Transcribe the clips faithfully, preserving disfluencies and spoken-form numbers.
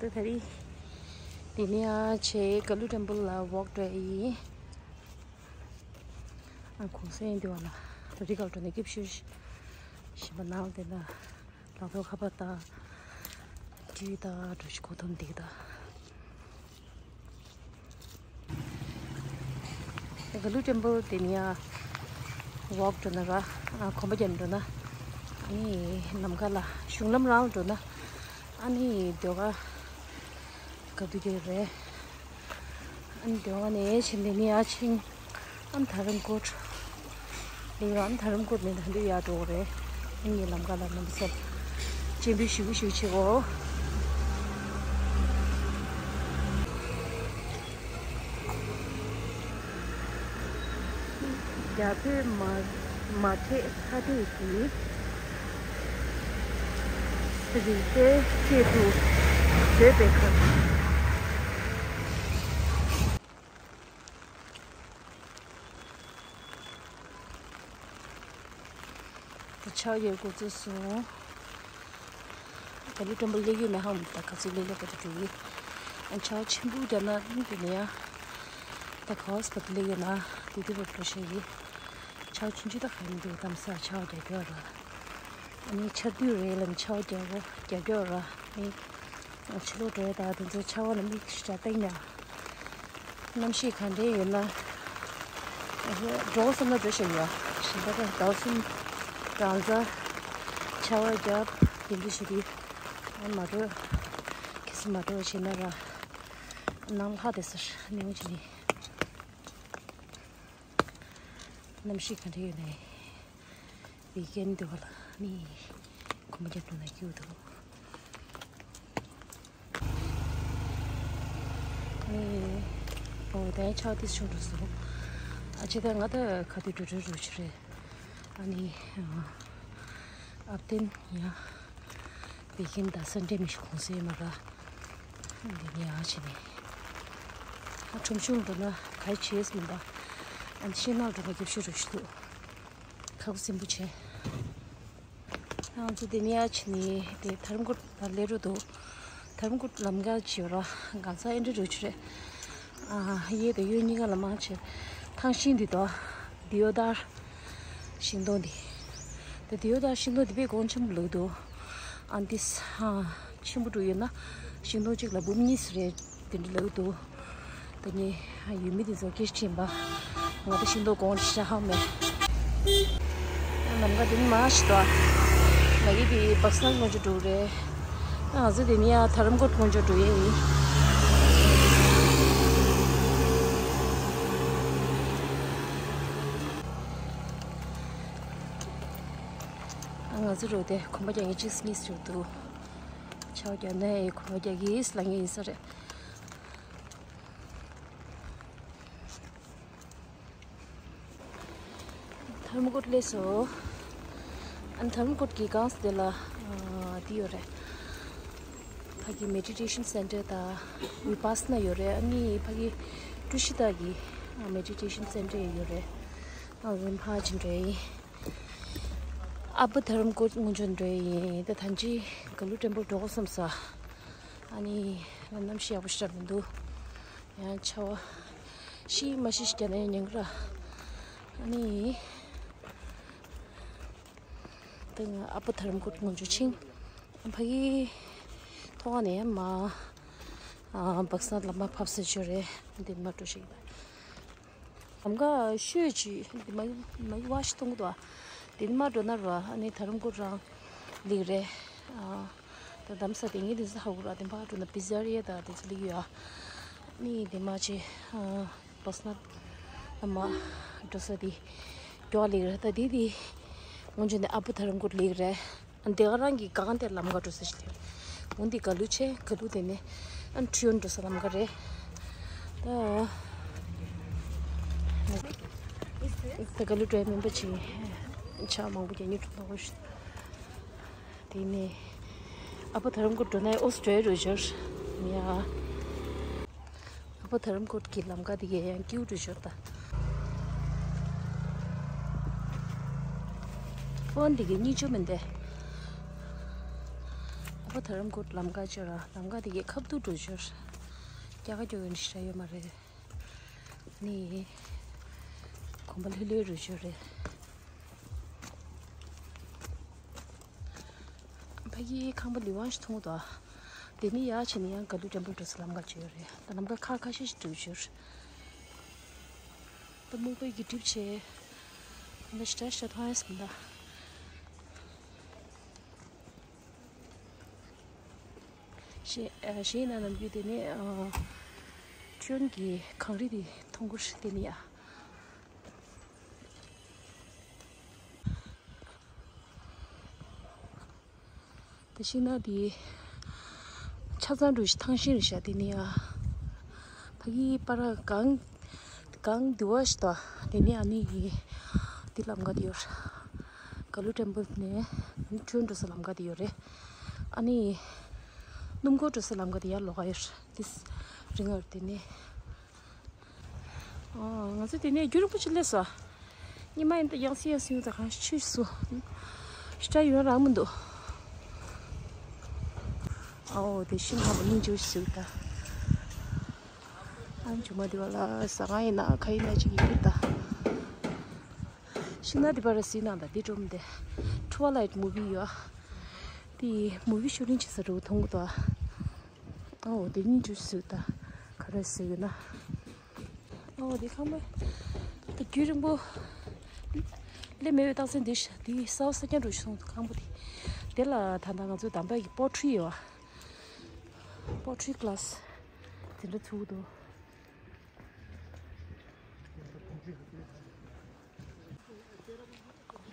ད་རེས་དེ་ནས་ཡང་ཆེ་ག་ལུ་ཊེམ་པལ་ལ་ཝོག་འགྲོ་ཡི་ཡིན། ཨ་གུང་སེང་འདི་བ་ལ་རི་ག་ལ་འགྲོ་ནས་སྐྱིད་ཤོས་ཤིག་ཞིམ་པ་ནང་དེ་ལ་ལག་ཐོག་ཁ་པར་དང་ཊི་ཝི་དང་འགྲོ་ཤི་གོ་ཐུམ་འདི་དང་། ག་ལུ་ཊེམ་པལ་དེ་ནས་ཡང་ཝོག་འགྲོ་ན་ར། ཨ་གོམ་པ་རྒྱབ་འགྲོ་ན། ཨ་ནི་ལམ་ཁ་ལ་གཞུང་ལམ་རང་ལ་འགྲོ་ན། ཨ་ནི་ཟློས་གར་ག་དུས་རྒྱག་རེད། ཨ་ནི་ཟློས་གར་ནས་ཕྱིན་དེ་ནས་ཡར་ཕྱིན། ཨ་ནི་དྷ་རམ་ཀོཊ། ལས་ཡོད། ཨ་ནི་དྷ་རམ་ཀོཊ་ནས་ད་འདི་ཡར་འགྲོ་དགོས་རེད། ཨ་ནི་ལམ་ཁ་ལ་རྣམ་པ་ཚོར་སྤྱན་འབུལ་ཞུ་གི་ཞུ་བྱེད་གོ། རྒྱ་བོད་མ་མ་ཕྲད་ཐ་དད་ཀྱི་རིག་པའི་ཆེད་དུ་བཟོས་པའི་ཁང་། ད་ཆར་པ་རྒྱག་འགོ་བཙུགས་སོང་། ག་ལུ་ཊེམ་པལ་སླེབས་ཡོད་མེད་ཧ་མ་གོ། ད་ག་ཚོད་སླེབས་སླེབས་པ་དེ་འགྲོ་གི། ཨ་ཆར་པ་ཆེན་པོ་རྒྱག་ན་དེ་ནས་ཡང་ད་ག་བ་སི་བ་དེ་སླེབས་ཡོད་ན་དེ་དུས་བར་འགྲོ་ཤེས་ཡིན། ཆར་པ་ཆུང་ཆུང་ད་ག་ཡིན་འདུག་གདམ་ས་ཆར་པ་རྒྱག་རྒྱུ་ར། ཨ་ནི་ཆར་དུས་རེད་ལ་ཆར་པ་རྒྱག་རྒྱག་རྒྱུ་ར། ཨ་ནི་ཕྱི་ལོགས་འགྲོ་ཡ་ད་དེ་ཚོ་ཆར་པ་ལ་མིག་ཞིག་སྟེང་ན། གནམ་གཤིས་ག་འདྲ་ཡོད་ན། འགྲོ་བསམ་ན་འགྲོ་ཤེས་ཡོད། ཞིང་པ་དང་ཟླ་གསུམ་རང་ཚ་ཆར་པ་རྒྱབ་དེ་འདྲ་ཞིག་དུས་མ་འགྲོ། གལ་སྲིད་མ་འགྲོ་བ་བྱས་ན་ར་ནང་ལྷག་བསྡད་ས་ནས་འོང་བྱས་ནས་གནམ་གཤིས་ག་འདྲ་ཡོད་ན། བི་ཀེན་འདི་བ་ལ་ནི་གོམ་པ་རྒྱབ་འགྲོ་ན་སྐྱིད་པོ་འདུག་ཨོ་ད་ཆར་པ་ཏོག་ཙམ་ཆུང་འགྲོ་སོང་། ཨ་ཅེ་ད་ང་ད་ག་དུས་འགྲོ་འགྲོ་རུ་ཆུ་རེད། ཨ་ནི་ཨ་བརྟན་ཡ་བི་ཀེན་ད་སན་ཌེ་མི་ཤི་གུང་སེང་མ་ག་འདི་ནས་ཡ་ཆེ་ནས་ཨ་ཁྲོམ་གཞུང་འགྲོ་ན་ག་ཆེས་མིན་པ། ཨ་ནི་ཤིང་ནགས་འགྲོ་ན་རྒྱབ་ཤོད་རུ་ཆུ་འདུག་ཁ་ཁུ་སིམ་པོ་བྱས། ང་ཚོ་དེ་ནས་ཡར་ཕྱིན་ནས་དེ་དྷ་རམ་ཀོཊ་ལ་སླེབས་འགྲོ་འདུག་དྷ་རམ་ཀོཊ་ལམ་ཁ་བྱེད་ར་གང་ས་ཨེ་འདྲ་རུ་ཆུ་རེད། ཨ་གཡས་དང་གཡོན་གཉིས་ཀ་ལ་མང་ཆེ་ཐང་ཤིང་འདི་དང་དེའུ་དར་ཤིང་སྡོང་འདི། དེ་དེའུ་དར་ཤིང་སྡོང་འདི་དཔེ་གོང་ཆེན་པོ་ལུགས་འདུག་ཨ་འདི་ས་ཆེན་པོ་འགྲོ་ཡོད་ན་ཤིང་སྡོང་གཅིག་ལ་འབུམ་གཉིས་རེད། དེ་འདྲ་ལབ་འདུག་ད་ནི་ཡུལ་མི་དེ་ཚོ་སྐད་ཆ་དྲིས་པ། ང་ད་ཤིང་ཏོག་གོང་ཤ་ཧ་མེད། ནམ་མཁའ་དེ་ནི་མ་ཞིག་ཏོ། ང་ཡི་དེ་བག་སང་ངོ་ཅོ་འགྲོ་རེད། ང་ཚོ་དེ་ནི་ཡ་དྷ་རམ་ཀོཊ་ངོ་ཅོ་འགྲོ་ཡས་ཡིན། ང་ཚོ་རོ་དེ་གོམ་པ་རྒྱག་ངེས་ཅིག་སྨིས་ཞུ་འདུག་ཆའོ་རྒྱག་ནས་གོམ་པ་རྒྱག་གིས་ལ་ངེས་ཡིན་ས་རེད། དྷརྨ་ཀོཊ་སླེབས་སོང་། ཨ་ནི་དྷརྨ་ཀོཊ་གི་སྒང་དེ་ལ་ཨ་འདི་ཡོད་རེད། ཕ་གི་མེ་ཌི་ཊེ་ཤན་སེན་ཊར་དང་བི་པ་སི་ན་ཡོད་རེད། ཨ་ནི་ཕ་གི་ཀྲུ་ཤི་ད་གི་མེ་ཌི་ཊེ་ཤན་སེན་ཊར་ཡོད་རེད། ཨ་ནི་ཕ་ཅིན་རེད། ཨ་པ་དྷརྨ་ཀོཊ་སྔོན་འཇོག་འགྲོ་ཡིན། ད་ཐང་ཅི་ག་ལུ་ཊེམ་པལ་འགྲོ་དགོས་བསམ་ས། ཨ་ནི་གནམ་གཤིས་ཡག་པོ་ཞིག་མི་འདུག་ཡང་ཆར་པ་ཤི་མ་ཤི་ཞིག་རྒྱག་ན་ཡང་ཉན་གི་ར། ཨ་ནི་ད་ང་ཨ་པ་དྷརྨ་ཀོཊ་སྔོན་འཇོག་ཕྱིན། ཕ་གི་ཐོག་ནས་མ་ཨ་བག་སང་ལ་མ་ཕབ་ས་ཆོ་རེད། འདི་མ་འགྲོ་ཞིག་ད། ལམ་ཁ་ཤོད་ཅིག་འདི་མ་མ་ཡི་བ་ཞིག་གཏོང་གི་འདུག་ཨ། འདི་ནི་མ་འགྲོ་ན་ར་ཨ་ནི་དྷརྨ་ཀོཊ་རང་ལིག་རེད། ཨ་ད་གདམ་ས་དེ་ངས་དེ་ཚོ་ཧ་གོ་ར། དེ་མ་འགྲོ་ན་པི་ཛ་རི་ཡ་ད་དེ་ཚོ་ལིག་ཡོད་ཨ། ནི་དེ་མ་ཆེ་ཨ་བག་སང་ལ་མ་འགྲོ་ས་དེ་མགྱོགས་ལིག་རེད། ད་དེ་དེ་སྔོན་ཆད་ནས་ཨ་པ་དྷརྨ་ཀོཊ་ལིག་རེད། འདི་ག་རང་གི་སྒང་དེར་ལམ་ཁ་འགྲོ་ས་ཞིག་ལས། འོན་ཏེ་ག་ལུ་ཆེ་ག་ལུ་དེ་ནས་ཨ་ཁྲུ་ཡོན་འགྲོ་ས་ལམ་ཁ་རེད། ད་ད་ག་ལུ་འགྲོ་ཡ་མིན་པ་ཅིག་ཆ་མང་པོ་རྒྱག་ཉེ་འགྲོ་ན་འོ་ཞིག་དེ་ནས་ཨ་པ་དྷརྨ་ཀོཊ་འགྲོ་ན་ཨོ་སི་ཊྲེ་ལི་ཡ་རུ་འབྱོར་ཡ། ཨ་པ་དྷརྨ་ཀོཊ་གི་ལམ་ཁ་དེ་གའི་ཡང་ཀེའུ་ཊི་ཤོར་ད། ཕོན་དེ་གའི་གཉིས་ཆོ་མིན་ཏེ། ཕོ་དྷ་རམ་ཀོཊ་ལམ་ཁ་ཅིག་ར། ལམ་ཁ་དེ་གའི་ཁ་ཐུག་འགྲོ་ཞོར་སྐྱ་ཀ་སྐྱོ་གི་འདྲ་ཡོད་མ་རེད། ནི་གོམ་པ་ལྷོད་ལྷོད་འགྲོ་ཞོར་རེད། ཕ་གིའི་ཁང་པ་ལི་ཝང་ཞིག་མཐོང་འདུག་དེ་ནི་ཡར་ཕྱིན་ནས་ཡང་ག་ལུ་ཊེམ་པལ་འགྲོ་ས་ལམ་ཁ་ཅིག་ཡོད་རེད། ད་ལམ་ཁ་ཁ་ཁ་ཤས་ཤིག་འགྲོ་ཞོར། ད་སྨུག་པ་གིས་སྒྲིབ་བྱས། ད་ཞེ་དྲག་ཞེ་དྲག་མཐོང་ཡ་མི་འདུག་གཞན་གཞན་ཡིན་ན་ནམ་རྒྱུན་དེ་ནས་ཨ་ཁྲོན་གྱི་གངས་རི་དེ་མཐོང་གི་རེད། དེ་ནས་ཡ། དེ་བཞིན་ན་དེ་ཆ་ཚང་འགྲོ་ཞིག་ཐང་ཤིང་རེད་ཤག་དེ་ནས་ཡ། ཕ་གིའི་པར་གངས་གངས་འདི་བ་ཞིག་དང་། དེ་ནས་ཨ་ནི་འདི་ལམ་ཁ་དེ་ཡོད་རེད། ག་ལུ་ཊེམ་པལ་ནས་ཁྲོན་འགྲོ་ས་ལམ་ཁ་དེ་ཡོད་རེད། ཨ་ནི་སྣུམ་འཁོར་འགྲོ་ས་ལམ་ཁ་དེ་ཡར་ལོགས་ཀ་ཡོད་རེད། དེ་རིང་ཨར་དེ་ནས། ཨོ། ང་ཚོ་དེ་ནས་རྒྱུན་རིང་པོ་ཅིག་སླེབས་སོང་། ཉི་མ་ཡིན་ད་ཡང་སེ་ཡང་སེ་ཡོང་ད་གང་ཤེས་སོ། ཤི་ཡོང་རག་མི་འདུག་ཨོ། དེ་ཤིང་ཁ་མ་སྙིང་རྗེ་ཞིག་ད། ཨ་ཇུ་མ་དེ་བ་ལ་ཟ་ཁང་ཡིན་ན་ཁ་ཡིན་ན་ཅིག་ཡིན་གྱི་ད། ཤིང་ནགས་དེ་བར་སི་ནང་ད་དེ་འགྲོ་མི་འདུག་ཊུ་ཝ་ལའིཊ་མུ་བི་ཡོད། དེ་མུ་བི་ཤུ་ཊིང་བྱེད་ས་འགྲོ་མཐོང་གི་འདུག་ཨོ། དེ་སྙིང་རྗེ་ཞིག་ད། ག་རེ་ཟེར་ཡོད་ན། ཨོ། དེ་ཁང་པ་དེ་རྒྱུན་རིང་པོ་སླེབས་མེད་པའི་རྟགས་མཚན་དེ་ཤ་དེ་གསར་པ་གསར་རྐྱང་འགྲོ་ཞིག་སོང་འདུག་ཁང་པ་དེ། དེ་ལ་ད་ལྟ་ང་ཚོའི་དམ་པ་གི་པོ་ཊི་རི་ཡོད་པ། པོ་ཊི་རི་ཀ་ལ་སི་དེ་འདྲ་ཚུགས་འདུག་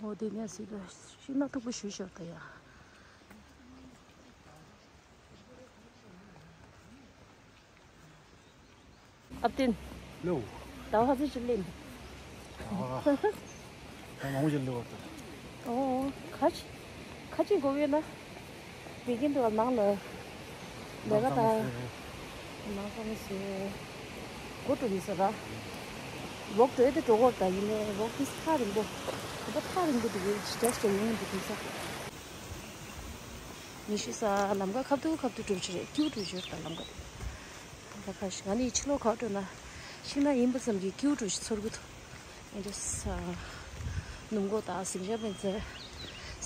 ཨོ། དེ་ནས་ཟེར་དུས་ཤིང་ནགས་མཐུག་པོ་ཞེ་པོ་ཡོད་ད་ཡ། ཨ་བསྟན། ལོ། ཟླ་བ་ཚོ་ཅིག་སླེབས་འདུག་ཨ། ད་མང་པོ་ཅིག་སླེབས་པ་འདུག་ཨོ། ཁ་ཅིག་ཁ་ཅིག་དགོས་ཡོད་ན། བི་གིན་དུ་ནང་ལ་ལས་ཀ་དང་། ནང་ས་མི་ཟེར། སྒོ་དཀྲུག་ཡིན་ས་ར། ལོག་འགྲོ་ཡ་དེ་འགྲོ་གོ་ད་ཡིན་ནའི་ལོག་དེ་ཐག་རིང་པོ། ག་པ་ཐག་རིང་པོ་དེ་གའི་ཇི་ཏྲས་ཀྱང་ཡོང་གི་འདུག་དེང་སང་། ཉི་ཤུ་ས་ལམ་ཁ་ཁ་ཐུག་ཁ་ཐུག་འགྲོ་ཆེ་རེད། སྐྱིད་པོ་འགྲོ་ཆེ་རེད་ད་ལམ་ཁ་དེ། ད་ཁ་ཤས་ང་ནི་ཕྱི་ལོགས་ག་པར་འགྲོ་ན་ཤིང་ནགས་ཡིན་པ་ཙམ་གྱིས་སྐྱིད་པོ་འགྲོ་ཞིག་ཚོར་གི་འདུག་ཨེ་འདྲ་ས། སྣུམ་འཁོར་དང་ཟིང་ཆ་མེད་ཚེ།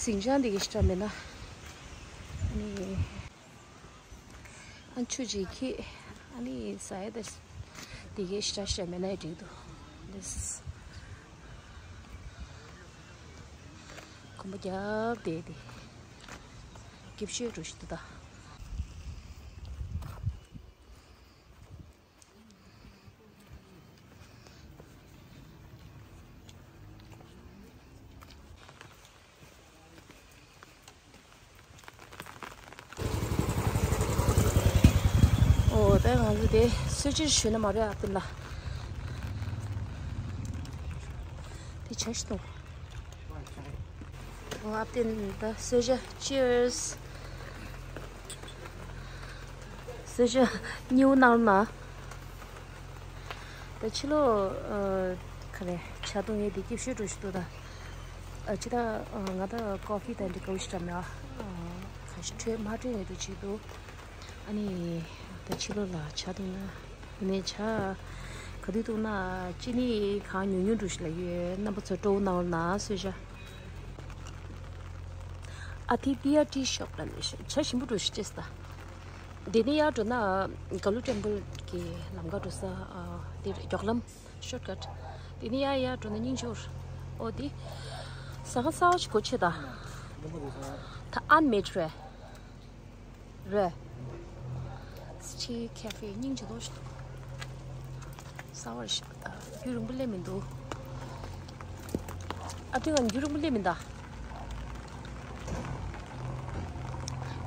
ཟིང་ཆ་འདི་གི་ཤི་ཏྲ་མེད་ན། ཨ་ནི། ཨ་ཆུ་ཅིག་ཁྱེར། ཨ་ནི་ཟ་ཡ་དེ། དེ་གའི་ཤི་ཏྲ་ཤི་ཏྲ་མེད་ན་ཡང་འགྲིག་འདུག་འདི། གོམ་པ་རྒྱབ་བསྡད་དེ། སྐྱིད་ཤོས་འགྲོ་ཞིག་འདུག་ད། ཨོ། ད་ང་ཚོ་དེ་གསོལ་ཇ་ཞུས་ན་མ་རེད་ཨ་བསྟན་ལགས། དེ་བྱ་ཞིག་གཏོང་། ཨོ། ཨ་བསྟན་ད་གསོལ་ཇ། Cheers། གསོལ་ཇ་སྙིང་པོ་གནང་རོགས་གནང་། ད་ཕྱི་ལོགས་ཨ་ག་རེ་ཇ་བཏུང་ཡས་དེ་སྐྱིད་ཤོས་འགྲོ་ཞིག་འདུག་ད། ཨ་ཅི་ད་ཨ་ང་ད་ཀོ་ཕི་དང་འདི་གའུ་ཞིག་འདྲ་མེད་ཨ། ཁ་ཤས་འཕྲོད་མ་འཕྲོད་ཡས་དེ་ཅིག་འདུག་ཨ་ནི་ད་ཕྱི་ལོགས་ལ་ཇ་བཏུང་ན། དེ་ནས་ཇ་ག་དུས་བཏུང་ན་ཅི་ནི་གང་ཉུང་ཉུང་འགྲོ་ཞིག་ལ་ཡོད། རྣམ་པ་ཚོ་སྤྲོ་བོ་གནང་རོགས་གནང་། གསོལ་ཇ། ཨ་ཐི་ཏི་ཡ་ཊི་ཤོབ་ལ་ནས་ཇ་ཞིམ་པོ་འགྲོ་ཞིག་སྤྲད་སོང་ད། དེ་ནས་ཡར་འགྲོ་ན་ག་ལུ་ཊེམ་པལ་གྱི་ལམ་ཁ་འགྲོ་ས་ཨ་དེ་མགྱོགས་ལམ། ཤོཊ་ཀཊ། དེ་ནས་ཡར་ཡར་འགྲོ་ན་སྙིང་རྗེ་པོ། ཨོ་དེ། ཟ་ཁང་གསར་པ་ཞིག་སྒོ་ཕྱེ་ད། ད་ཨན་མེཌ་རེད། རེད། སི་ཊི་ཁེ་ཧྥེ་སྙིང་རྗེ་པོ་ཞིག་འདུག་གསར་པ་ཞིག་ད་རྒྱུན་རིང་པོ་སླེབས་མི་འདུག་ཨ་དེ་ང་རྒྱུན་རིང་པོ་སླེབས་མི་འདུག་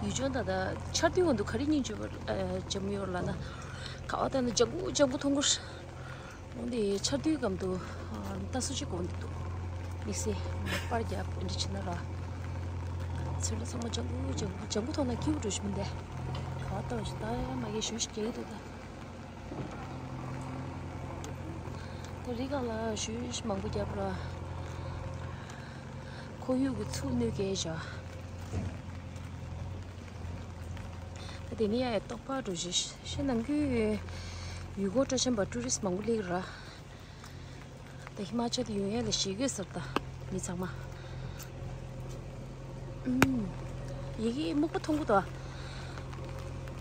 ཡུལ་ལྗོངས་ད་ལྟ་ཆར་དུས་སྔོན་དུ་ག་རེ་སྙིང་རྗེ་པོ་ཨ་འཇམ་ཡོད་ལབ་ན། ག་པར་བལྟས་ན་ལྗང་གུ་ལྗང་གུ་མཐོང་གི་རེད། འོན་ཏེ་ཆར་དུས་སྐབས་དུ་ཨ་རྟ་སོ་གཅིག་གོན་གྱི་འདུག་དམིགས་བསལ་པར་རྒྱབ་འདི་བྱེད་ན་ར། ཚུར་ལ་ཚང་མ་ལྗང་གུ་ལྗང་གུ་ལྗང་གུ་མཐོང་ན་སྐྱིད་པོ་འགྲོ་ཞིག་མི་འདུག་ག་པར་བལྟས་ན་ད་མ་གིའི་ཞུ་ཞིག་རྒྱག་གི་འདུག་ད། ད་རི་སྒང་ལ་ཞུ་ཞིག་མང་པོ་རྒྱབ་ར། ཁོར་ཡུག་གི་ཚུར་གནོད་སྐྱེལ་བྱ། དེ་ནས་ཡ་ཏོག་པ་འགྲོ་བཞིན་ཤེས་ནམ་རྒྱུན་ཡུལ་སྐོར་སྤྲོ་འཆམ་པ་ཊུ་རི་སི་མང་པོ་སླེབས་ར། ད་ཧི་མ་ཅལ་དུ་ཡོང་ཡ་ལ་ཞེད་སྐྱོ་ཟེར་ད་མི་ཚང་མ། ཨུམ། ཡི་གེ་སྨུག་པ་མཐོང་གི་འདུག་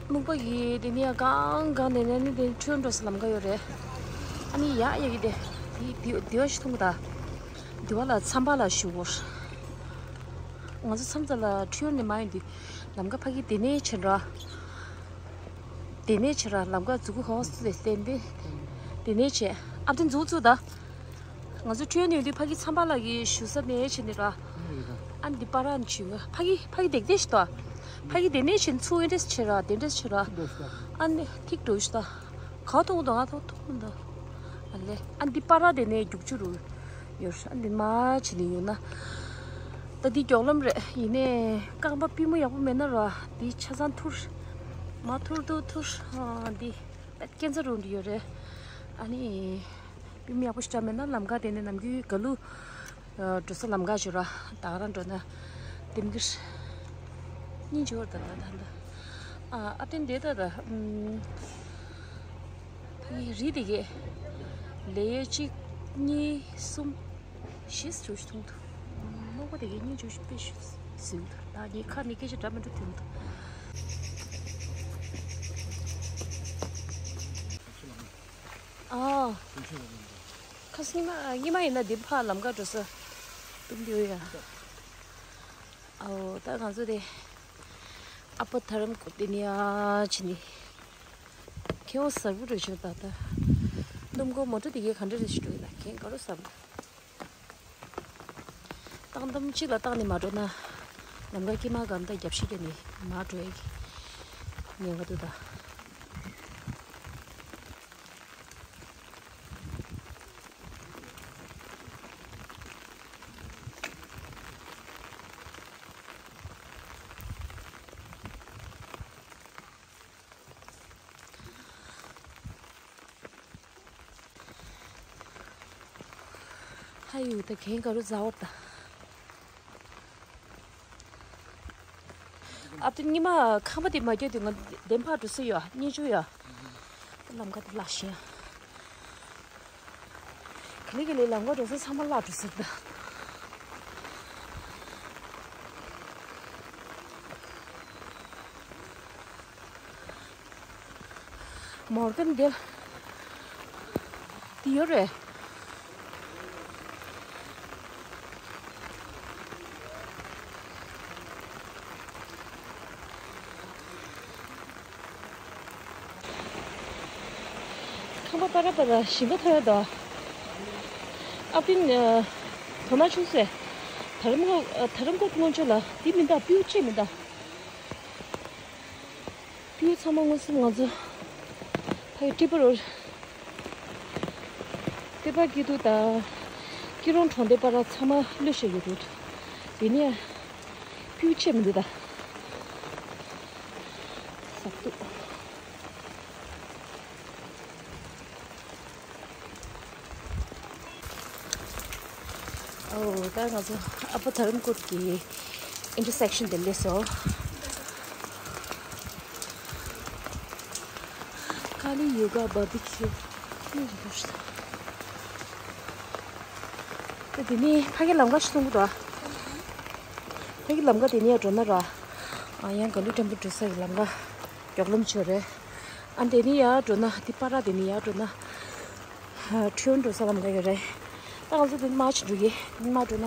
སྨུག་པ་གི་དེ་ནས་ཡ་གང་གང་ནས་ནས་ནི་དེ་ཁྲོན་འགྲོ་ས་ལམ་ཁ་ཡོད་རེད། ཨ་ནི་ཡ་ཡ་གི་དེ་དེ་དེ་དེ་བ་ཞིག་མཐོང་གི་ད། དེ་བ་ལ་མཚམས་པ་ལ་ཞུ་བོར། ང་ཚོ་མཚམས་ཚ་ལ་ཁྲོན་ནས་མ་ཡོང་དུས་ལམ་ཁ་ཕ་གི་དེ་ནས་ཕྱིན་ར། དེ་ནས་ཕྱིན་ར་ལམ་ཁ་འཛུགས་ཧོ་སུ་ལས་བསྟན་ཏེ། དེ་ནས་ཕྱིན་ཨ་བདེ་འཛུགས་འཛུགས་ད། ང་ཚོ་ཁྲོན་ཡོང་དུས་ཕ་གི་མཚམས་པ་ལ་གི་ཞུ་ས་ནས་ཕྱིན་ནས་ར། ཨ་འདི་པ་ར་ནས་ཕྱིན་ཕ་གི་ཕ་གི་དེག་དེ་ཞིག་ད། ཕ་གི་དེ་ནས་ཕྱིན་ཚུར་ཨེ་འདྲས་ཕྱིན་ར་དེ་འདྲས་ཕྱིན་ར། ཨ་ནི་ཐིག་འགྲོ་ཞིག་ད། ག་མཐོང་དང་ང་ཐོག་མཐོང་མི་འདུག་ཨ་ལེ་ཨ་འདི་པ་ར་དེ་ནས་རྒྱུག་ཆུ་རུ་ཡོད་ཨ་འདི་མ་བྱེད་ནས་ཡོད་ན། ད་འདི་མགྱོགས་ལམ་རེད་ཡིན་ནས་རྐང་པ་པུས་མོ་ཡག་པོ་མེད་ན་ར་འདི་ཆ་ཚང་ཐུར་མ་ཐུར་ཐུར་ཐུར་འདི་པད་ཀན་སར་རུ་འདི་ཡོད་རེད། ཨ་ནི་པུས་མོ་ཡག་པོ་ཞིག་འདྲ་མེད་ན་ལམ་ཁ་དེ་ནས་ནམ་རྒྱུན་ག་ལུ། འགྲོ་ས་ལམ་ཁ་ཞུ་ར་ད་ག་རང་འགྲོ་ན་དེམ་གིར་སྙིང་རྗེ་བར་ད་ད་ད་ད་ཨ་ཨ་བརྟན་དེ་ད་ད་ཨུམ་ཕ་གི་རི་དེ་གས་ལེ་ཡ་གཅིག་གཉིས་གསུམ་བཞི་ཞུ་ཞུ་ཐུང་ཐུ་རྨོག་པ་དེ་གས་གཉིས་ཞུ་ཞུ་དཔེ་ཞུ་ཟིན་ཐུ་ད་ངའི་ཁ་ནས་སྐད་ཆ་འདྲ་མི་འདྲ་ཐུང་ཐུ་ཨ། ཁ་སང་ཉི་མ་ཉི་མ་ཡིན་ན་འདི་ཕར་ལམ་ཁ་འགྲོ་ས་སྟོན་རྒྱུ་ཡ། ཨའོ་ད་ང་ཚོ་དེ་ཨ་ཕ་དྷ་རམ་ཀུ་དེ་ནས་ཡ་ཕྱིན་ནི། ཁྱེད་འོ་གསར་པོ་རེད་ཤག་ད་ལྟ་སྣུམ་འཁོར་མོ་ཊ་དེ་གའི་ག་འདྲ་རེད་ཞིག་འགྲོ་གི་ན་ཁྱེད་ག་རུ་གསར་པོ། བཏང་དམ་གཅིག་ལ་བཏང་ནས་མ་འགྲོ་ན། ལམ་ཁ་དཀྱིལ་མ་ག་འདྲ་རྒྱབ་ཤིག་རེད་ནི་མ་འགྲོ་ཡ་གི་ཉེན་ཁ་འདུག་ད། ཧ་ཡུ་ད་གན་ག་རུ་ཟ་བར་ད། ཨ་ཏི་ཉི་མ་ཁང་པ་དེ་མ་རྒྱག་དུས་ང་བདེན་པ་འགྲོ་ས་ཡོད་སྙིང་རྗེ་ཡོད། ལམ་ཁ་དེ་བརླག་ཤིང་། ག་ལེ་ག་ལེ་ལམ་ཁ་འགྲོ་ས་ཚང་མ་བརླག་འགྲོ་ས་ད། མོར་གན་དེ་དེ་ཡོད་རེད། ཁང་པ་པ་ར་པ་ར་ཞིང་པ་ཐོན་ཡོད་དོ། ཨ་ཕིན་དོ་ན་ཆུང་སེ། ད་རམ་ཀོ་ད་རམ་ཀོ་སྔོན་ཆད་ལ་དེ་མི་འདའ་སྤུས་ཅེས་མི་འདའ། སྤུས་ཚང་མ་མངོན་སུམ་ང་ཚོ་ཕ་ཡི་ཏི་པ་རོ། ཏི་པ་སྐྱིད་སྡུག་དང་། སྐྱིད་རོང་གྲོང་སྡེ་པ་ར་ཚང་མ་གློད་བཞག་ཡོད་རེད། དེ་ནས་སྤུས་ཆེ་མི་འདུག་ད། ཟག་ཏུ། ཨོ་ད་ང་ཚོ་ཨ་ཕ་དྷ་རམ་ཀོཊ་གི་ཨིན་ཊར་སེག་ཤན་དེ་སླེབས་སོང་། ཀ་ལི་ཡོ་ག་བར་བི་ཁྱུ་ནི་རེད་ཤག་ད་དེ་ནི་ཕ་གི་ལམ་ཁ་ཞིག་མཐོང་གི་འདུག་ཕ་གི་ལམ་ཁ་དེ་ནི་ཡར་འགྲོ་ན་ར། ཨ་ཡང་ག་ལུ་ཊེམ་པལ་འགྲོ་ས་ཡི་ལམ་ཁ་མགྱོགས་ལམ་ཆོད་རེད། ཨ་དེ་ནི་ཡར་འགྲོ་ན་དེ་པ་ར་དེ་ནི་ཡར་འགྲོ་ན། ཁྲོན་འགྲོ་ས་ལམ་ཁ་ཡོད་རེད། ད་ང་ཚོ་དེ་མར་ཕྱིན་འགྲོ་གི་མར་འགྲོ་ན།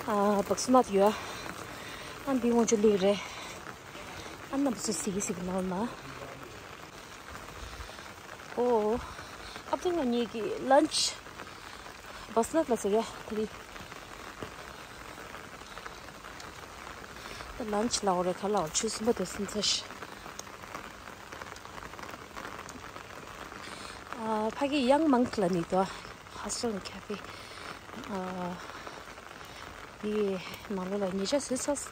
ཨ་བག་སུ་ནག་ཡོད། ཨ་འདི་སྔོན་ཆད་ལིག་རེད། ཨ་རྣམ་པ་ཚོ་གཟིགས་གཟིགས་ནང་ན། ཨོ། ཨ་ཕ་ང་གཉིས་ཀྱི་ལན་ཆི། བག་སུ་ནག་ལ་ཟེར་ཡ་ད་རེད། ད་ལན་ཆི་ལ་འོ་རེད་ག་ལ་འོ་ཆུ་གསུམ་པ་དེ་སུམ་ཚ་ཤི། ཕ་གི་ཡང་མང་ལ་ནི་དོ། ཧ་སོང་ཁ་ཕི། ཡི་ནང་ལོ་ལ་ཉེ་ཆར་བཟོས་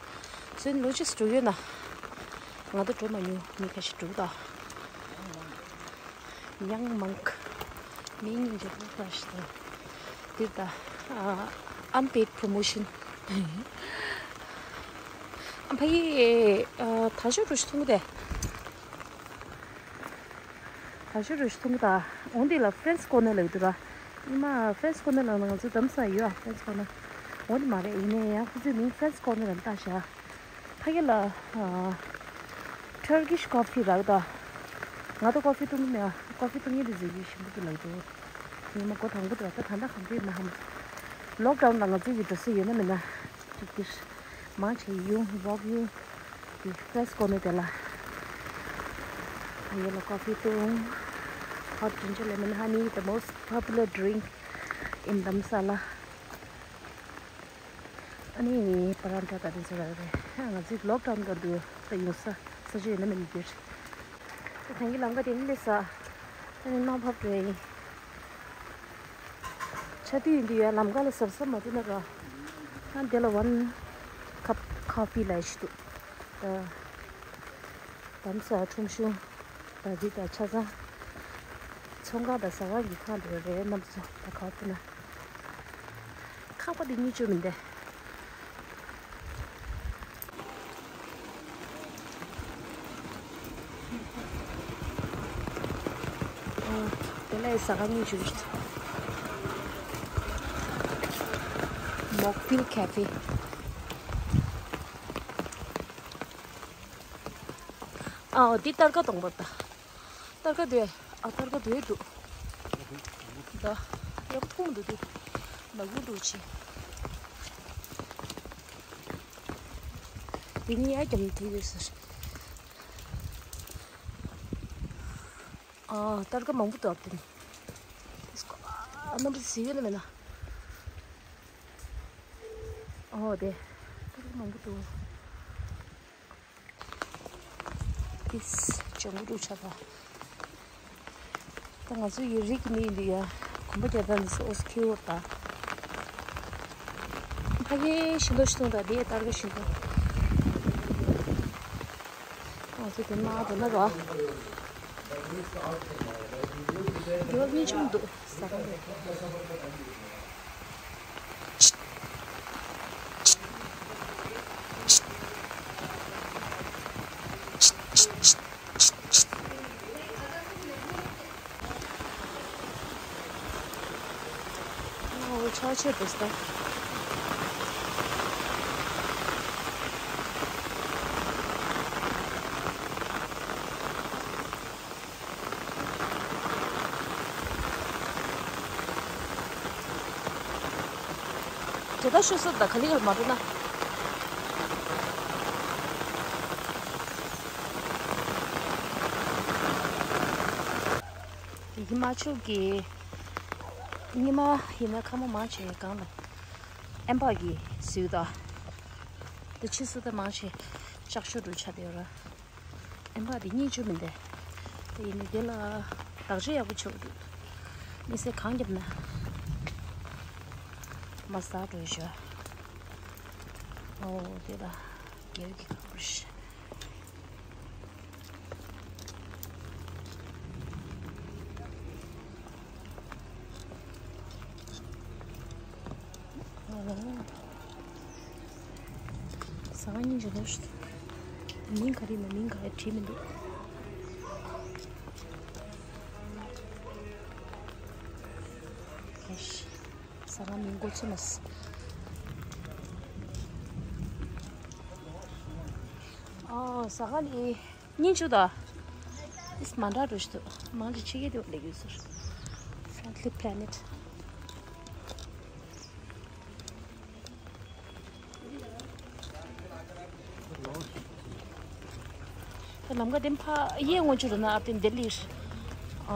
ཚར། བཟོས་ལོ་གཅིག་འགྲོ་ཡོད་ན། ང་ད་འགྲོ་མ་མྱོང་མི་ཁ་ཤས་འགྲོ་ད། ཡང་མང་མི་ཉིན་གྱི་ལོ་ཁ་ཤས་དང་། དེ་ད་unpaid promotion། ཕ་གི་ད་ཤོ་འགྲོ་ཤི་ཐུང་གི་དེ། ད་ཤུ་རུ་ཤུ་ཐུང་གི་ད། འོང་དེ་ལ་French Corner ལབ་འདུག་ར། ཉི་མ་French Corner ལབ་ན་ང་ཚོ་དམ་ས་ཡོད་ཨ། French Corner འོང་དེ་མ་རེད། ཡིན་ནའི་ཡང་ཁོ་ཚོའི་མིང་French Corner ལབ་བཏགས་ཤག་ཕ་གི་ལ་ཨ་Turkish coffee ལབ་ད། ང་ད་ཀོ་ཕི་བཏུང་གི་མེད་ཨ། ཀོ་ཕི་བཏུང་ཡིན་དུ་ཟེར་གི་ཞིམ་པོ་འདུག་ལབ་འདུག་ཉི་མ་སྒོ་དང་པོ་འདུག་ད་ད་ལྟ་གང་འདྲས་མ་ཧམ། Lockdown ལ་ང་ཚོའི་གི་འགྲོ་ས་ཡོད་ན་མེད་ན་ཅིག་དེར་མང་ཆེ་ཡོང་walk ཡོང་། French Corner དེ་ལ། ཡོད་ལ་ཀོ་ཕི་བཏུང་། Hot ginger lemon honey, the most popular drink in Dharamsala. ཨ་ནི་པ་རན་ཊ་ད་དེ་ཚོ་ར་རེད། ང་ཚོའི་lockdown སྐབས་དུ་ད་ཡོང་ས་ས་ཆ་ཡོད་ན་མེད་ན་འདིར། ད་ཐང་གི་ལམ་ཁ་དེ་ནི་སླེབས་ས། ཨ་ནི་མ་ཕབ་འགྲོ་ཡིན། ཆ་དུས་ཡིན་དུས་ཡ་ལམ་ཁ་ལ་གཟབ་གཟབ་མ་བྱས་ན་ར། ཨ་འདི་ལ་one cup coffee ལབ་ཞིག་འདུག་ད་དམ་ས་ཁྲོམ་གཞུང་ད་འདི་ད་ཆ་ཚང་ཚོང་ཁང་དང་ཟ་ཁང་གི་ཁང་དེ་རེད། རྣམ་པ་ཚོ་ད་ག་བ་ཕུ་ན། ཁང་པ་དེ་གཉིས་བཅུ་མིན་ཏེ། དེ་ལས་ཟ་ཁང་གཉིས་བཅུ་རེད། Mockfield Cafe. ཨ་འདི་སྟར་ཀ་གཏོང་བར་ད། སྟར་ཀ་དེ་ཨ་སྟར་ཀ་དེ་འདུག་ད་ཡག་པོ་མཐོང་འདུག་དེ་ནག་པོ་འདུག་ཅི། དེ་ནི་ཡ་རྒྱབ་ནས་དེ་ཡོད་ཟེར། ཨ་སྟར་ཀ་མང་པོ་འདུག་ཨ་དེ་ནི། ཨ་རྣམ་པ་གཟིགས་ཡོད་ན་མེད་ན། ཨོ་དེ་སྟར་ཀ་མང་པོ་འདུག་དེས་ལྗང་གུ་འདུག་ཆ་པ། ད་ང་ཚོ་ཡི་རིགས་ཀྱི་མི་ཡིན་དུས་ཡ་གོམ་པ་རྒྱག་སྟངས་འདི་ཚོ་ཨོ་སི་ཁེ་འོར་ད། ཕ་གི་ཤིང་ཏོག་ཤིང་ཏོག་ད་དེ་སྟར་གི་ཤིང་ཏོག་ང་ཚོ་དེ་མ་དེ་ན་ར། དེ་བ་གཉིས་ཆུང་འདུག་ཟ་ཁང་དེ། ཨོ་ཆ་ཆེ་དེ་སྟ། དེ་ལྟར་ཤོད་ས་དང་ག་ལེ་ག་ལེ་མ་འགྲོ་ན། དེ་གི་མ་ཆུ་གི་ཉི་མ་ཡིན་ན་ཁ་མ་མང་ཆེ་གང་ལ་ཨེམ་པ་གི་ཟིལ་དང་། དེ་ཕྱི་སུ་དང་མང་ཆེ་ལྕགས་ཤོག་འགྲོ་ཆ་དེ་ར། ཨེམ་པ་དེ་གཉིས་བཅུ་མིན་ཏེ། དེ་ཡིན་ནི་དེ་ལ་བདག་གཅེས་ཡག་པོ་བྱེད་དགོས་འདུག་དམིགས་བསལ་གང་བརྒྱབ་ན། མ་ཟ་འགྲོ་ཞོ། ཨོ་དེ་ལ་སྒེར་གྱི་ཁ་པར་ཞིག་ཟ་ཁང་གཉིས་ཀྱི་ལོགས་སུ་མིང་ག་རེ་ཡིན་ན་མིང་ག་རེ་བྲིས་མི་འདུག་ཨེ་ཤི། ཟ་ཁང་མིང་གོ་ཚོད་མ་སོང་། ཨོ་ཟ་ཁང་འདི། སྙིང་ཆུ་དང་། ཨིས་མ་འདྲ་འགྲོ་ཞིག་འདུག་མང་ཆེ་ཕྱི་རྒྱལ་དུ་སླེབས་ཡོད་ཟེར། Friendly Planet། ལམ་ཁ་དེ་ཕ་གཡས་ངོ་ཆུ་རུ་ན་ཨ་པིན་ལྡི་ལི། ཨ་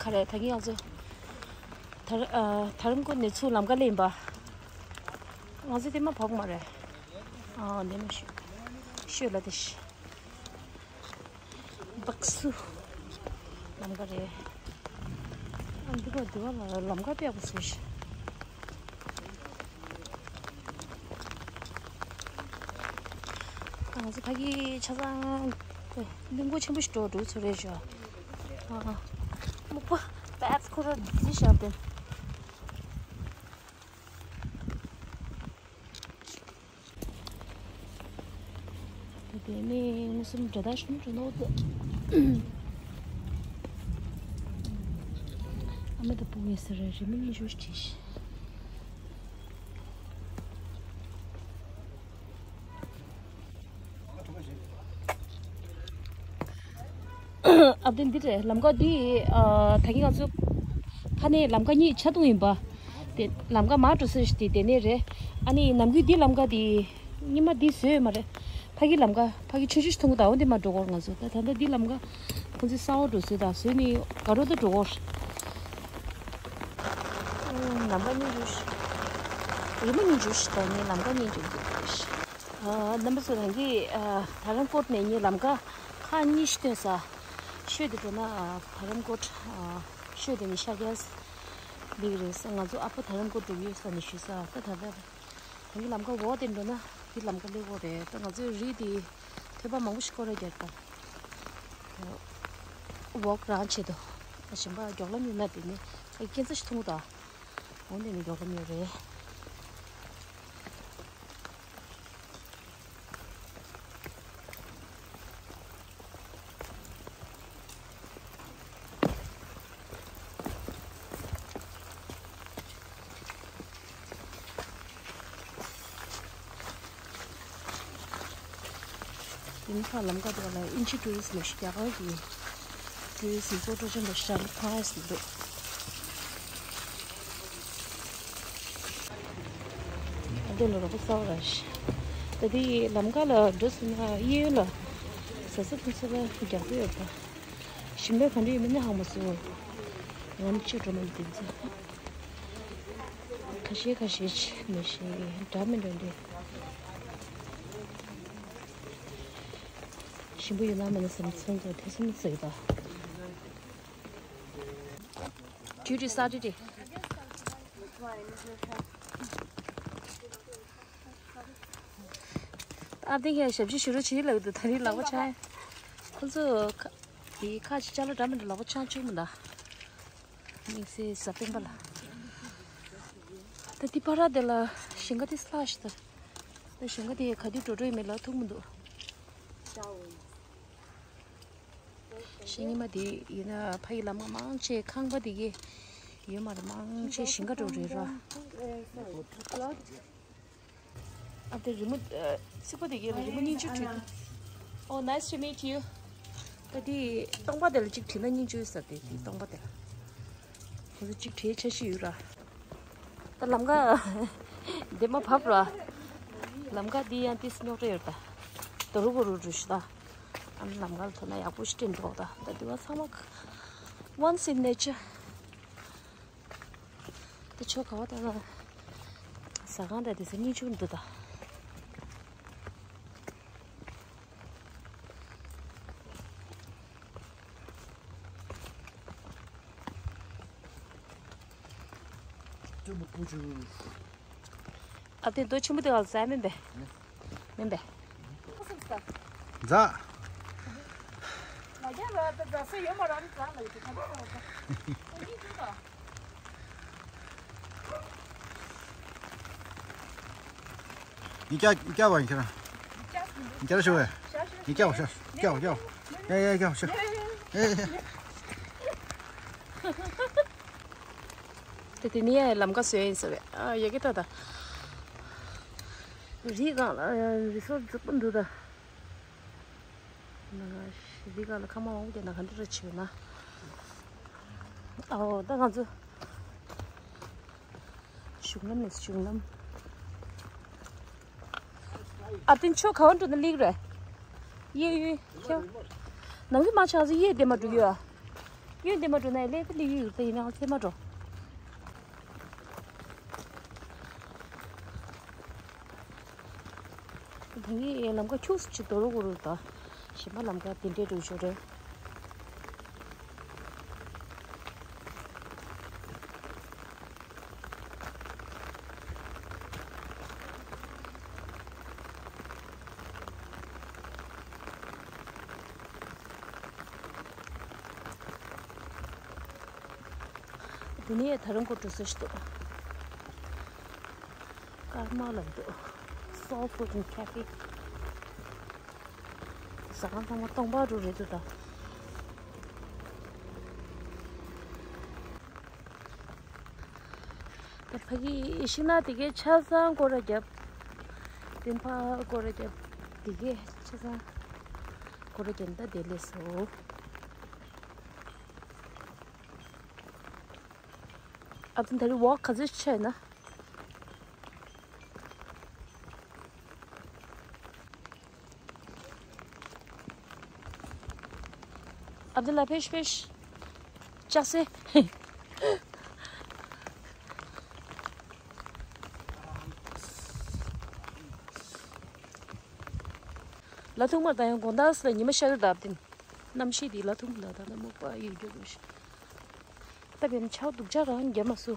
ག་རེ་ད་གིན་ང་ཚོ་དར་ཨ་དར་མགོ་ནས་ཚུར་ལམ་ཁ་སླེབས་ཡིན་པ། ང་ཚོ་དེ་མ་བབས་མ་རེད། ཨ་དེ་མ་ཤོད་ཤོད་ལ་དེ་ཤི། བག་སུ། ལམ་ཁ་རེད། ཨ་འདི་ག་འདི་བ་ལ་ལམ་ཁ་དཔེ་ཡག་པོ་བཟོས་ཤག་ང་ཚོ་ཕ་གི་ཆ་ཚང་གླིང་སྐོར་ཆེན་པོ་ཞིག་འགྲོ་འགྲོ་ཚོད་རེད་ཤག་ཨ་སྨུག་པ་པད་ཁོ་ར་འདི་ཤག་དེ། དེ་ནས་མངོན་སུམ་འདྲ་ད་ཤུམ་འགྲོ་ནོ་དེ། ཨ་མ་དང་བུ་ངས་ཟེར་རེད། རི་མོ་གཉིས་བཞུགས་བྲིས་ཤིག་ཨ་བདེ་འདི་རེད། ལམ་ཀ་འདི་ཨ་ད་གིན་ང་ཚོ་ཕ་ནས་ལམ་ཀ་གཉིས་ཆ་འཐུང་ཡིན་པ། དེ་ལམ་ཀ་མར་འགྲོ་ས་ཞིག་དེ་དེ་ནས་རེད། ཨ་ནི་ནམ་རྒྱུན་འདི་ལམ་ཀ་འདི་ཉི་མ་འདི་བཟོས་ཡོད་མ་རེད། ཕ་གི་ལམ་ཀ་ཕ་གི་ཆུང་ཆུང་ཞིག་མཐོང་གི་འདུག་འོ་འདི་མར་འགྲོ་གོ། ང་ཚོ་ད་ད་ལྟ་འདི་ལམ་ཀ་ཁོང་ཚོས་ས་འོག་འགྲོ་བཟོས་དང་བཟོས་ནི་དགའ་རོགས་ད་འགྲོ་གོ། ལམ་ཀ་གཉིས་འགྲོ་ཤི། རི་མོ་གཉིས་འགྲོ་ཤི། ད་ངས་ལམ་ཀ་གཉིས་འགྲོ་འདུག་ཤི། རྣམ་པ་ཚོ་རང་གི་དྷ་རམ་ཀོཊ་ནས་ངའི་ལམ་ཀ་ཁག་གཉིས་ཤིག་སྟོན་ས། ཤོད་དེ་འགྲོ་ན་དྷ་རམ་ཀོཊ་ཤོད་དེ་ནས་ཤར་རྒྱག་ལེགས་རེད་ས། ང་ཚོ་ཨ་ཕོ་དྷ་རམ་ཀོཊ་འགྲོ་གི་ཡོད་ས་ནས་ཞུས་ས། ད་ད་ལྟ་ང་གི་ལམ་ཁ་འོག་དེ་འགྲོ་ན་འདི་ལམ་ཁ་སླེབས་ཡོད་རེད། ད་ང་ཚོའི་རི་དེ་ཐོས་པ་མང་པོ་ཞིག་སྐོར་ར་རྒྱག་པ། འོག་རང་ཆེད་དུ་གཞན་པ་མགྱོགས་ལམ་ཡོད་ན་དེ་ནི་ཁྱད་མཚར་ཞིག་མཐོང་གི་འདུག་འོ་འདི་ནི་མགྱོགས་ལམ་ཡོད་རེད། དེ་ནི་ཕར་ལམ་ཁ་དེ་ལ་དབྱིན་ཇི་ཊུ་རི་སི་མ་ཞིག་རྒྱ་གར་གྱི་ཊུ་རི་སི་ཕོ་ཊོ་ཅན་པ་ཞིག་རག་ན་ཐང་ཨེ་ཟེར་འདུག་འདི་ལ་རོགས་པ་གསར་པ་རག་ཤག་ད་དེ་ལམ་ཁ་ལ་འགྲོ་སོང་ན་གཡས་གཡོན་ལ་ཟ་ས་འཐུང་ས་ལ་རྒྱག་ས་ཡོད་པ། ཞིམ་པའི་ག་འདྲ་ཡོད་མེད་ནི་ཧ་མ་སོང་། ང་ནི་ཅི་འགྲོ་མ་ནི་དེ་ཚོ་ཁ་ཤས་ཁ་ཤས་ཅི་མི་ཤེས། འདྲ་མི་འདྲ་འདྲ། ཞིམ་པོ་ཡོད་ན་མེད་ན་བསམ་ཚོང་ཚོང་ཐེ་ཚོམ་ཟེར་གི་ད། ཇུ་རི་ས་རི་རི། ཨ་དེ་གས་ཞབས་ཕྱི་ཞུ་རོགས་བྱེད་ལབ་འདུག་ད་རིང་ལག་པ་འཆང་། ཁོ་ཚོ་ཁ་དེ་ཁ་ཅིག་ཅ་ལག་འདྲ་མི་འདྲ་ལག་པ་འཆང་བཅུག་མི་འདུག་དམིགས་བསལ་གཟའ་སྤེན་པ་ལ། ད་འདི་པ་ར་དེ་ལ་ཞིང་ཁ་དེ་སླ་ཞིག་ད། ད་ཞིང་ཁ་དེ་ག་དུས་འགྲོ་འགྲོ་ཡིན་མིན་ལ་ཐུག་མི་འདུག་ཤིང་ཉི་མ་དེ་ཡིན་ན་ཕ་ཡི་ལམ་ཁ་མང་ཆེ་ཁང་པ་དེ་གི་ཡོད་མ་རེད། མང་ཆེ་ཞིང་ཁ་འགྲོ་རེད་ར། ཨ་དེ་རི་མོ་ཚིག་པ་དེ་གི་རི་མོ་སྙིང་རྗེ་བྲིས་འདུག Oh, nice to meet you. ད་དེ་སྟོང་པ་དེ་ལ་གཅིག་བྲིས་ན་སྙིང་རྗེ་ཡོད་ས། དེ་དེ་སྟོང་པ་དེ་ལ་ཁོ་ཚོ་གཅིག་བྲིས་འཆར་གཞི་ཡོད་ར། ད་ལམ་ཁ་འདི་མ་བབས་ར། ལམ་ཁ་འདི་ཡང་ཏིས་རྙོག་དྲ་ཡོད་ད། དོ་རུ་གོ་རུ་རུ་ཤི་ད། ཨ་ནི་ལམ་ཁ་ལ་ཐོན་ན་ཡག་པོ་ཞིག་སྤྲད་འགྲོ་ད། ད་འདི་བ་ཚང་མ་once in nature། དེ་ཆོ་ག་བ་ད་ཟ་ཁང་ད་དེ་ས་གཉིས་ཆུ་འདུག་ད། ཨ་དེ་རྡོ་ཆེན་པོ་དེ་ག་ལ་ཟ་མིན་པས། མིན་པས། ཛ། ཉི་ཀྱ་ཉི་ཀྱ་བ་ཁྱེད་རང་། ཉི་ཀྱ་ཤོ་བས། ཉི་ཀྱ་བ་ཤ་ཉི་ཀྱ་བ་ཉི་ཀྱ་བ། ཡ་ཡ་ཉི་ཀྱ་བ་ཤ། ཡ་ཡ་ཡ། དེ་དེ་ནས་ལམ་ཁ་བཟོས་ཡིན་ཟེར་བས། ཨ་ཡ་གི་ད་ད། རི་སྒང་ལ་རི་སོར་རྫིག་པོ་འདུག་ད། ན་རི་སྒང་ལ་ཁང་པ་མང་པོ་བསྡད་ན་ག་འདྲ་རེ་བྱེད་ན། ཨའོ་ད་ང་ཚོ་གཞུང་ལམ་ནས་གཞུང་ལམ། ཨ་བསྟན་ཆོས་ག་བ་འགྲོ་ན་ལེགས་རེད། གཡས་གཡོན་ཁྱོད། ནམ་རྒྱུན་མ་ཆགས་ཚེ་གཡས་བསྟན་མ་འགྲོ་གི་ཡོད། གཡོན་བསྟན་མ་འགྲོ་ན་ཡང་ལེགས་ཏེ་ལེགས་ཡོད་ད། ཡིན་ནའང་བསྟན་མ་འགྲོ། ད་ངས་ལམ་ཁ་ཁྱུག་ཙམ་ཅིག་དོ་རུ་གོ་རུ་ད། གཞན་པ་ལམ་ཁ་དེ་འདྲའི་འགྲོ་ཆོག་རེད། དེ་ནས་དྷ་རམ་ཀོཊ་འགྲོ་ས་ཞིག་འདུག་ཀརྨ་ལབ་འདུག Soul Food and Cafe། ཟ་ཁང་ཚང་མ་སྟོང་པ་རུ་རེད་འདུག་ད། ད་ཕ་གི་ཤིང་ནགས་དེ་གའི་ཆ་ཚང་སྐོར་ར་བརྒྱབ། དེ་ཕར་སྐོར་ར་བརྒྱབ། དེ་གའི་ཆ་ཚང་སྐོར་ར་བརྒྱབ། ད་དེ་ལས་སོ། ཨ་ཙི་ད་རེས་ཝོག་ག་ཚོད་བྱས་ན། ཨབ་དུ་ལ་ཕེཤ་ཕེཤ། ལྕགས་སེ། ལ་ཐུག་མར་ད་ཡང་དགོང་དག་སི་ལ་ཉི་མ་ཤར་གི་ད་ཨབ་དིན། གནམ་གཤིས་འདི་ལ་ཐུག་མ་ད་ད་ད་མོག་པ་ཡོད་རྒྱུ་རེད། ད་བེམ་ཆའོ་སྡུག་ཅག་རང་རྒྱབ་མ་སུ།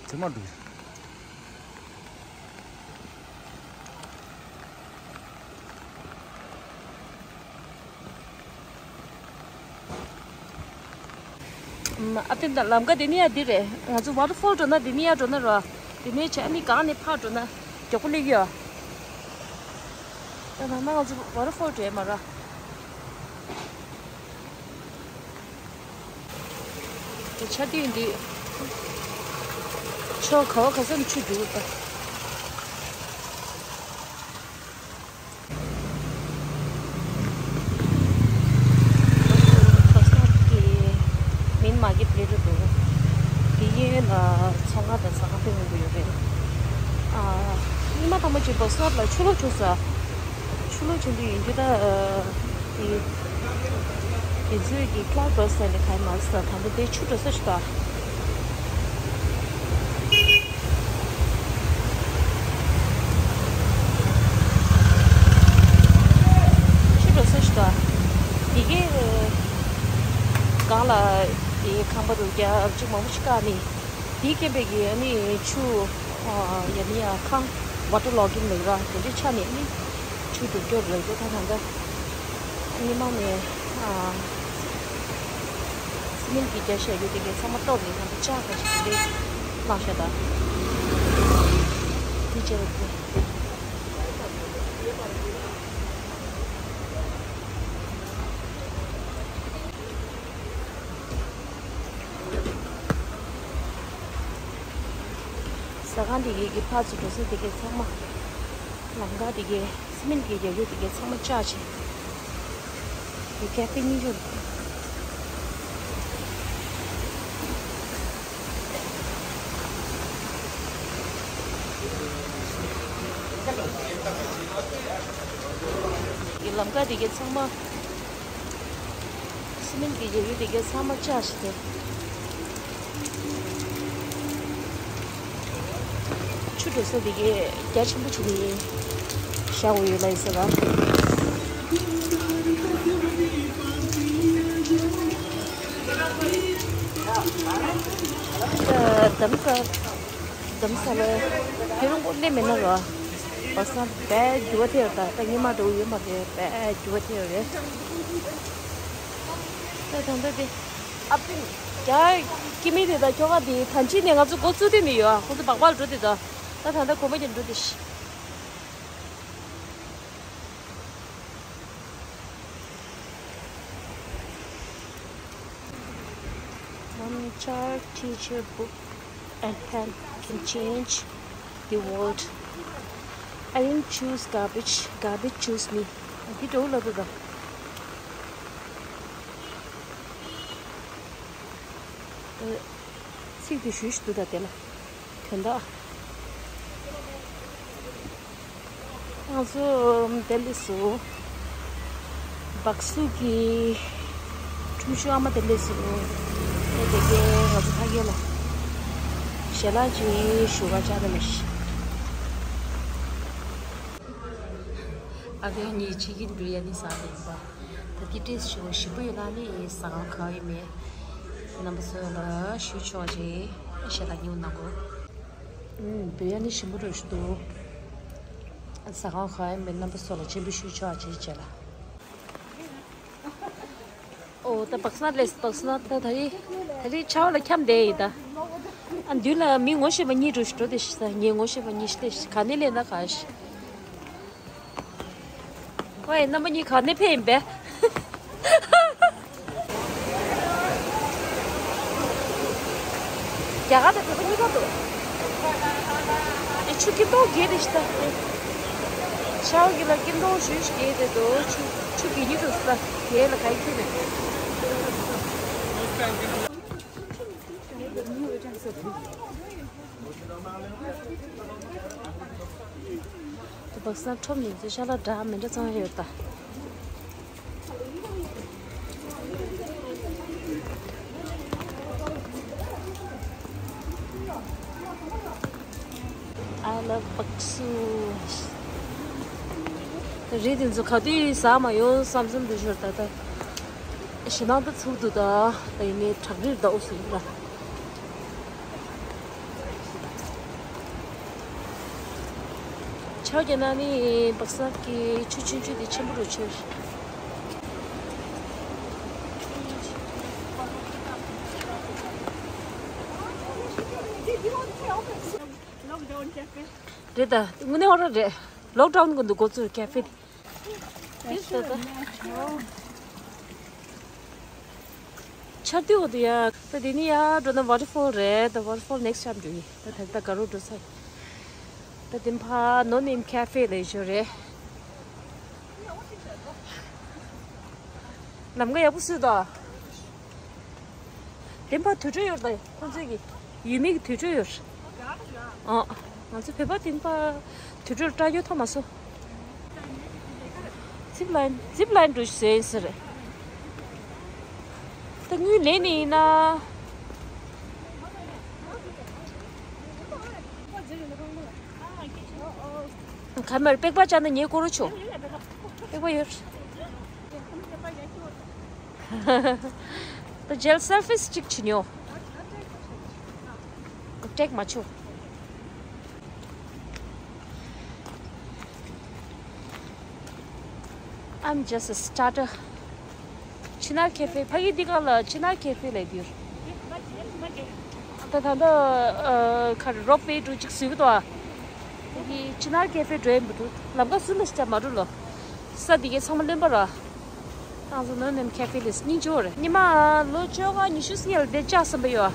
ཚེར་མ་འདུག་ཨ་ཕ་ད་ལམ་ཀ་དེ་ནི་ཡ་འདི་རེད། ང་ཚོ་ཝ་ཊར་ཕོལ་འགྲོ་ན་འདི་ནི་ཡ་འགྲོ་ན་ར། འདི་ནི་བྱས་ཨ་ནི་གང་ནས་ཕར་འགྲོ་ན་མགྱོགས་པོ་སླེབས་ཡོད། ད་ནང་ན་ང་ཚོ་ཝ་ཊར་ཕོལ་འགྲོ་ཡ་མ་ར། དེ་ཆ་དུས་འདི་ཆོ་ག་བ་ག་ས་ནས་ཆུ་རྒྱུག་པ། མིན་མ་གི་དེ་རུ་འདུག་དེ་ཡན་ལ་ཚོང་ཁང་དང་ཟ་ཁང་ཕེབས་འོང་གི་ཡོད་རེད། ཨ། སྔོན་མ་ཐ་མ་ཅིག་བོ་སི་ནོར་ལ་ཆུ་ལོག་བྱུང་ས། ཆུ་ལོག་བྱུང་དུས་ཡིན་རྒྱུ་ད། དེ། དེ་ཚོས་ཀྱི་ཀླའུ་ཌི་བར་སི་ཟེར་ནས་ག་ཡི་མ་ཟ་ད་འདི་དེ་ཆུ་འགྲོ་ས་ཞིག་ད། ཆུ་འགྲོ་ས་ཞིག་ད། དེ་གའི་སྒང་ལ་དེ་ཁང་པ་རུ་རྒྱ་ཅིག་མང་པོ་ཞིག་བཀག་ནས། དེའི་རྐྱེན་པས་ཀྱི་ཨ་ནི་ཆུ། ཨ། ཡ་ནི་ཡ་ཁང་ཝ་ཊར་ལོག་གིང་ལབ་ར་དེ་འདྲའི་ཆ་ནས་ཨ་ནི་ཆུ་འགྲོ་སྐྱོར་ལ་འགྲོ་ད་ད་ད། ཉི་མ་ནས་ཨ། སི་མེན་གྱི་རྒྱ་ཤ་ཡོད་དེ་གའི་ཚང་མ་གཏོར་ནས་ད་ལྟ་ལྕགས་ཁ་ཞིག་དེ་འདྲའི་བླངས་ཤག་ད། དེ་བྱས་པ་དེ། ཟ་ཁང་དེ་གའི་གི་ཕར་ཚུར་འགྲོ་ས་དེ་གའི་ཚང་མ། ལམ་ཁ་དེ་གའི་སི་མེན་གྱི་ཡ་ཡོད་དེ་གའི་ཚང་མ་བཅག་བྱས། དེ་ཀ་ཕེ་གཉིས་ཡོད། དེ་ལམ་ཁ་དེ་གའི་ཚང་མ། སི་མེན་གྱི་ཡ་ཡོད་དེ་གའི་ཚང་མ་བཅག་བྱས་ཏེ། ཆུ་འགྲོ་ས་དེ་གའི་རྒྱ་ཆེན་པོ་བྱས་ནས་བཞག་དགོས་ཡོད་ལ་ཡིན་ས་ལ། ད་འདམ་ས། འདམ་ས་ལ་ཁྱེད་རང་པོ་སླེབས་མེད་ན་ར། བ་སང་དཔེ་རྒྱུ་བ་དེ་ད་ད་ཉི་མ་འགྲོ་ཡོད་མ་རེད། དཔེ་རྒྱུ་བ་དེ་རེད། ད་ད་ད་དེ་ཨ་ཕྲེང་རྒྱ་སྐྱེ་མི་དེ་ད་ཁྱོ་ག་དེ་ཐང་ཆེན་ནས་ང་ཚོ་འགོ་བཙུགས་དེ་ནས་ཡོད། ཨ་ཁོང་ཚོ་སྦག་སྦག་འགྲོ་དེ་ད་ད་ད་ད་གོམ་པ་རྒྱབ་འགྲོ་དེ་ཤི། One jar teacher book and pen can change the world. I didn't choose garbage, garbage chose me. འདི་འགྲོ་ལ་འདུག་ད། ཚིག་དེ་ཞུས་ཤིག་འདུག་ད་དེ་ལ། དོན་དག་ང་ཚོ་དེ་ལས་སུ་སྦག་སུ་གི་ཁྲུམ་ཆུ་ཨ་མ་དེ་ལས་སུ་དེ་དེ་གའི་ང་ཚོ་ཕ་གི་ལ་ཞལ་ལག་ཅིག་ཞུ་ག་བཅར་ནས་མི་ཤི། ཨ་ཕའི་གཉིས་ཕྱི་གི་འགྲོ་ཡ་ནི་ཟ་ནས་ཡིན་པ། ད་དེ་ཏྲེས་ཞུ་ཞིབ་པོ་ཡོད་ན་ནི་ཟ་ཁང་ག་ཡིན་མེད། རྣམ་པ་ཚོ་ལ་ཞུ་ཆོག་ཅེས་ཞེ་དྲག་ཉུང་གནང་གོ། ཨུམ། བེ་ཡ་ནི་ཞིམ་པོ་འདྲ་ཞིག་འདུག་ཟ་ཁང་ཁ་ཡ་མི་རྣམ་པ་ཚོ་ལ་སྤྱན་འབུལ་ཞུ་ཆོག་ཅེས་བྱས་ལ། ཨོ་ད་བག་སྣ་ལས་བག་སྣ་ད་ད་རི་ད་རི་ཆའོ་ལ་འཁྱམ་བསྡད་ཡིན་ད། ཨ་མདུན་ལ་མི་ངོ་ཤེས་པ་གཉིས་འགྲོ་ཞིག་འགྲོ་དེ་ཤི་ས་ངའི་ངོ་ཤེས་པ་གཉིས་ཤི་དེ་ཤི་ག་ནས་སླེབས་ན་ག་ཤི། ཝེ་རྣམ་པ་གཉིས་ག་ནས་ཕེབས་ཡིན་པས། རྒྱ་གར་དང་བོད་པ་གཉིས་ཀ་འདུག་ཨེ་ཆུ་སྐྱིད་མདོག་རྒྱས་དེ་ཤི་ད། ཤའོ་གི་ལ་སྐྱིད་མདོག་ཞུ་ཞིག་རྒྱས་དེ་འདུག་ཆུ་ཆུ་གི་གཉིས་འདུག་ས་རྒྱས་ལ་ག་ཡི་ཁྱི་རེད། དུ་བག་སང་ཁྲོམ་ནས་ཚོས་ཤ་ལ་འདྲ་མི་འདྲ་ཚང་ཡོད་ད། I love bakso. རི་དེ་ཚོ་ག་དུས་ཟ་མ་ཡོང་བསམ་བསམ་དུ་ཤོར་ད་ད། ཞེ་ནང་དུ་ཚུགས་འདུག་ད། ད་ཡིན་ནའི་བྲག་རིར་ད་འོ་སུ་ཡིན་ལ། ཆའོ་རྒྱ་ནག་ནི་བག་སྟག་གི་ཆུ་ཆུང་ཆུང་དེ་ཆེན་པོ་རུ་ཆེར། རེད་ད། དངོས་གནས་ཨོ་ར་རེད། ལོག་ཌའུན་གི་འདུག་འགོ་ཚུགས་ཀེ་ཧྥེ་དེ། ཆར་དུས་འོ་དུ་ཡ། ད་དེ་ནི་ཡ་འགྲོ་ན་waterfall རེད། ད་waterfall next time འགྲོ་ཡི། ད་ད་ད་ག་རུ་འགྲོ་ས་ཡི། ད་དེ་ཕ་no name cafe ལ་ཡོད་རེད། ལམ་ཀ་ཡག་པོ་བཟོས་ད། དེ་ཕ་དུར་ཁྲོད་ཡོད་ད་ཁོང་ཚོའི་གི་ཡུལ་མི་གི་དུར་ཁྲོད་ཡོད། ཨ། ང་ཚོ་བོད་པ་དེ་ཕ་དུར་ཁྲོད་བཀྲ་ཡོད་ཐོག་མ་སོ། zip line zip line འགྲོ་ཞིག་ཟེར་ཟེར། ད་དངུལ་ལེན་ནི་ཡིན་ན། ག་མེར་པེག་པ་ཅན་ད་ཉེ་ཀོ་རུ་ཆོ། པེག་པ་ཡོད། ད་ཇེལ་སེལ་ཕིས་གཅིག་བྱིན་ཡོད། ཀྲེག་མ་ཆུ། I'm just a starter. ཆི་ནར་ཁེ་ཧྥེ། ཕ་གི་འདི་ག་ལ་ཆི་ནར་ཁེ་ཧྥེ་ལ་དུར། ད་ད་ད་ཁར་རོབ་ཝེ་འགྲོ་གཅིག་བཟོས་གི་འདུག་ཨ། ཕ་གི་ཆི་ནར་ཁེ་ཧྥེ་འགྲོ་ཡིན་པ་འདུག་ལམ་ཀ་སུ་ལ་ཤ་མ་འགྲོ་ལོ། ས་འདི་གའི་ཚང་མ་ལོན་པ་ར། ཏང་སོ་ནོ་ནེམ་ཁེ་ཧྥེ་ལིས་སྙིང་རྗེ་བོ་རེད། ཉི་མ་ལོ་བཅོ་ལྔ་ཉི་ཤུ་སྔོན་ལ་དེ་བཅག་བསམ་པ་ཡོད།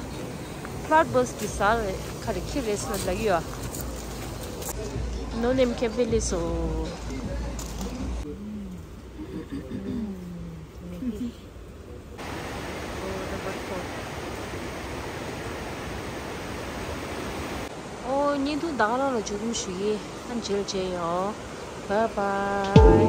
ཀླའུ་ཌི་བར་སི་གི་ས་རེད་ཁ་རེ་ཁྱི་རེད་ཟེར་ལབ་ཡོད། ནོ་ནེམ་ཁེ་ཧྥེ་ལིས་སོ། ཨོ་བརྙན་ཐུང་ད་ག་རང་ལ་མཇུག་སྡོམ་ཞུ་ཡིན། ཨ་མཇལ་མཇལ་ཡོང་། Bye bye.